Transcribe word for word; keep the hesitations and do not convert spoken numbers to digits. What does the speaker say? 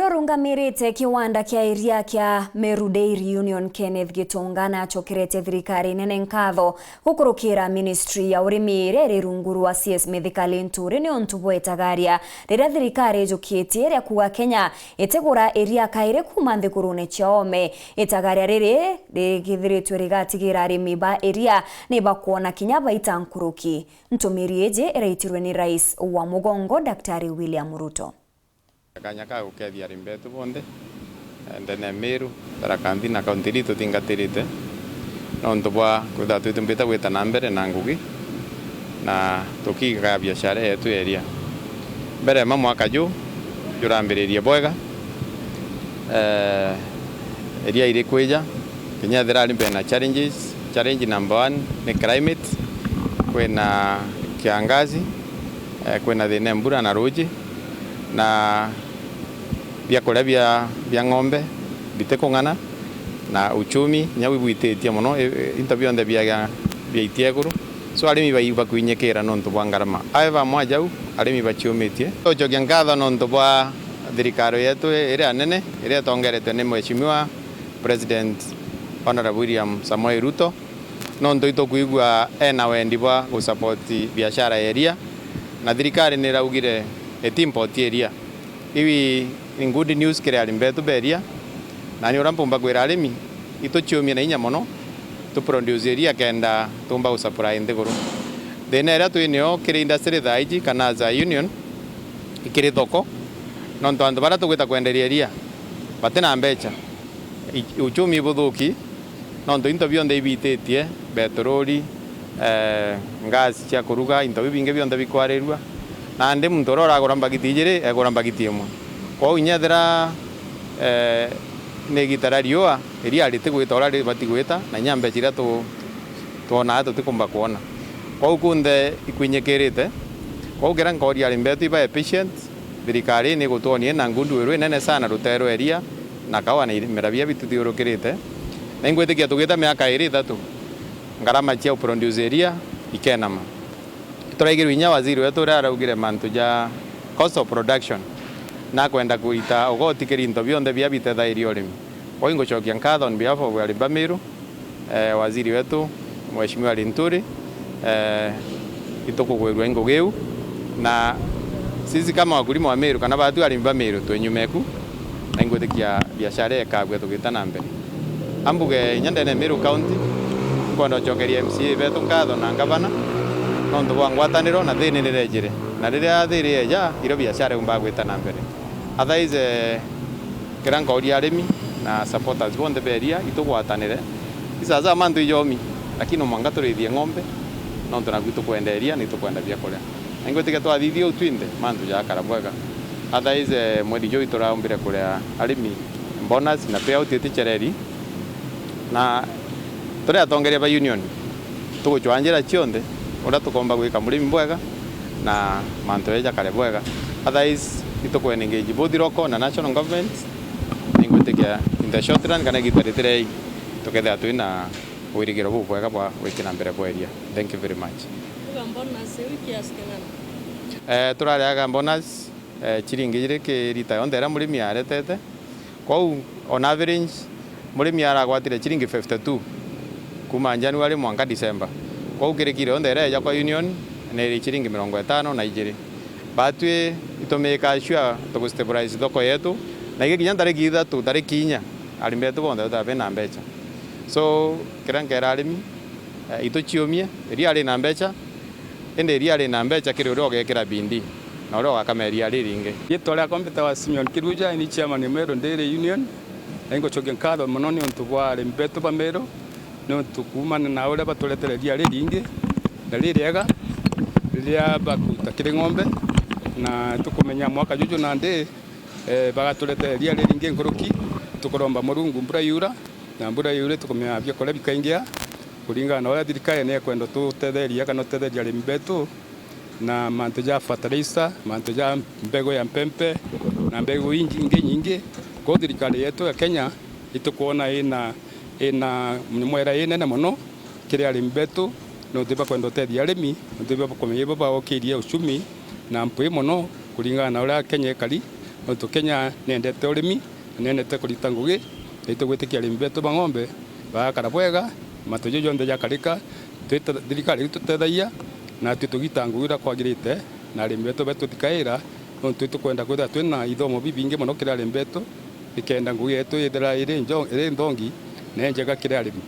Urungamirite kiwanda kia iria kia Meru Dairy Union, Kenneth Gitonga, nachokerete thirikari nene nkatho gukurukira ministry ya urimi iria iri rungu rwa C S Mithika Linturi niuntu bwa itagaria riria thirikari ijukitie ria kuuga Kenya itigura iria kairi kuuma nthigurune cia oome. Itagaria riri rigithiritwe rigatigira arimi ba iria ni bakwona kinya baita nkuruki. Ntumiri iji iraitirwe ni Rais wa Mugongo, Daktari William Ruto. Kanya ka gukethia arimi betu bonthe, eh, ndene ya Meru, Tharaka Nithi na kaunti iria ituthingatirite, nontu bwa kwithirwa twitumbite gwita na mbere na ngugi, na tukiiga biashara yetu ya iria. Mbere ma mwaka ju jurambiririe bwega, eh, iria iri kwija, kinya ethira ari mbere na challenges. Challenge number one ni climate, kwina kiangazi, eh, kwina thina ya mbura na ruji, na biakuria bia, bia ng'ombe bitikung'ana, na uchumi kinya bwibwititie mono, i-, i-, into bionthe bia, biaitia iguru. So arimi bai-, bakwinyikira nontu bwa ngarama. However, mwa jau, arimi baciumitie. Tucokia nkatho nontu bwa thirikari yetu iria nene, iria itongeretwe ni Mheshimiwa President Honorable William Samoei Ruto, nontu itukwigua ena wendi bwa gusupport biashara ya iria, na thirikari niraugire iti import iria. Iu ni good news kiri arimi betu ba iria, na ni uria mpumba kwira arimi, ituciumie na inya mono, tu produce iria kenda tumba gusupply nthiguru. Thina iria twi nio kiri industry thaa iji kana as a union, ikiri thoko, nontu antu baria tugwita kwenderia iria bati na mbecha. I-, uchumi ibuthuki, nontu into bionthe ibititie, betorori, eh, ngasi cia kuruga, into biu bingi bionthe bikwarirua. Nandi muntu uria uragura mbagiti ijiri, egura mbagiti imwe. Kwou inya ethira, eh, ni igita ria riua, iria ritigwita uria ribati gwita, na inya mbecha iria tu-, twonaa tutikumba kwona. Kwou kunthe ikwinyikirite. Kwou kira nkooria arimi betu ibae patient, thirikari ni igutwonia ina ngundu iru inene sana rutere rwa iria na kaua na irimera biria bituthiurukirite. Na ingwitikia tugita miaka iri ithatu, ngarama cia uproduce iria ikenama. Turaigirwe inya waziri wetu uria araugire mantu ja cost of production, na akwenda kuita ugoti kiri into bionthe biria bitethairia urimi. Kwou ingucokia nkatho on behalf of arimi ba Meru, eh, waziri wetu, Mheshimiwa Linturi, eh, itukugwirua i ngugi iu, na sisi kama wakulima wa Meru, kana baatu arimi ba Meru, twi nyuma eku, na ingwitikia biashara ikagua tugita na mbere. Ambuge inya ndene ya Meru County, nkwenda gucokeria M C A betu nkatho na ngavana, nontu bwa ngwataniro na thiri nirejire. Na riria thiri yeja, irio biashara iumbaga gwita na mbere. Otherwise, eh, kira nkauria arimi na supporters bonthe ba iria, itugwatanire. Isaza mantu ijomi, lakini no mwanka turithie ng'ombe, nontu naku itukwenda iria, na itukwenda biakuria. Na ingwitikia twathithia uu twinthe, mantu jagakara bwega. Otherwise, eh, mweri juu ituraumbire kuria arimi bonus na payout itichereri. Na turi atongeria ba union, tugucwaa njira cionthe uria tukomba gwika murimi bwega na mantu jaja jakare bwega. Otherwise, itukwena engage both local na national government, na ingwitikia in the short run kana igita ritirei, tukethira twina wirigiro bubwega bwa gwikira mbere bwa iria. Thank you very much. Kuga bonus iu kiasi king'ana? Eh, turariaga bonus, eh, chiringi ijiri ki rita yonthe iria murimi aretete. Kwou, on average, murimi aragwatire chiringi fifty two kuuma January mwanka December. Kwou kirikire yonthe iria eja kwa union, ni iri chiringi mirongo itano na ijiri. Batwi itumika sure tugustabilize thoko yetu, na ingi kinya ntariki ithatu, ntariki inya, arimi betu bonthe batabe na mbecha. So, kiria nkera arimi, eh, ituchiumie, iria ri na mbecha, indi iria ri na mbecha kiri uria ugekira bindi, na uria ugakama iria riringi. Riitwa riakwa mbitawa Simeon Kiruja, ni chairman wa Meru Dairy Union, na ingucokia nkatho mono niuntu bwa arimi betu ba Meru, niuntu kuumania na uria baturetere iria riringi na ririega, riria bakuruta kiri ng'ombe, na tukumenya mwaka juju nandi, eh, bagaturetere iria riringi nkuruki, tukuromba Murungu mbura yura, na mbura yura tukumenya biakuria bikaingia, kuringana na uria thirikari ni ekwenda tutetheria kana tutetheria arimi betu na mantu ja fertilizer, mantu ja mbegu ya mpempe, na mbegu ingi, ingi nyingi. Kwou thirikari yetu ya Kenya itukwona ina, ina mwera inene mono kiri arimi betu, nontu bakwenda utethia arimi, nontu bakumenya ibo baokirie uchumi na mpwi mono kuringana na uria Kenya ikari, Nontu Kenya niendete urimi, na niendete kurita ngugi, na itugwitikia arimi betu ba ng'ombe bagakara bwega, mantu jau jonthe jakarika, twita thirikari itutethagia, natwi tugita ngugi uria kwagirite, na arimi betu betutikaira, nontu itukwenda kwithira twina ithomo bibingi mono kiri arimi betu, nikenda ngugi yetu yithira iri njo-, iri nthongi, na injega kiri arimi.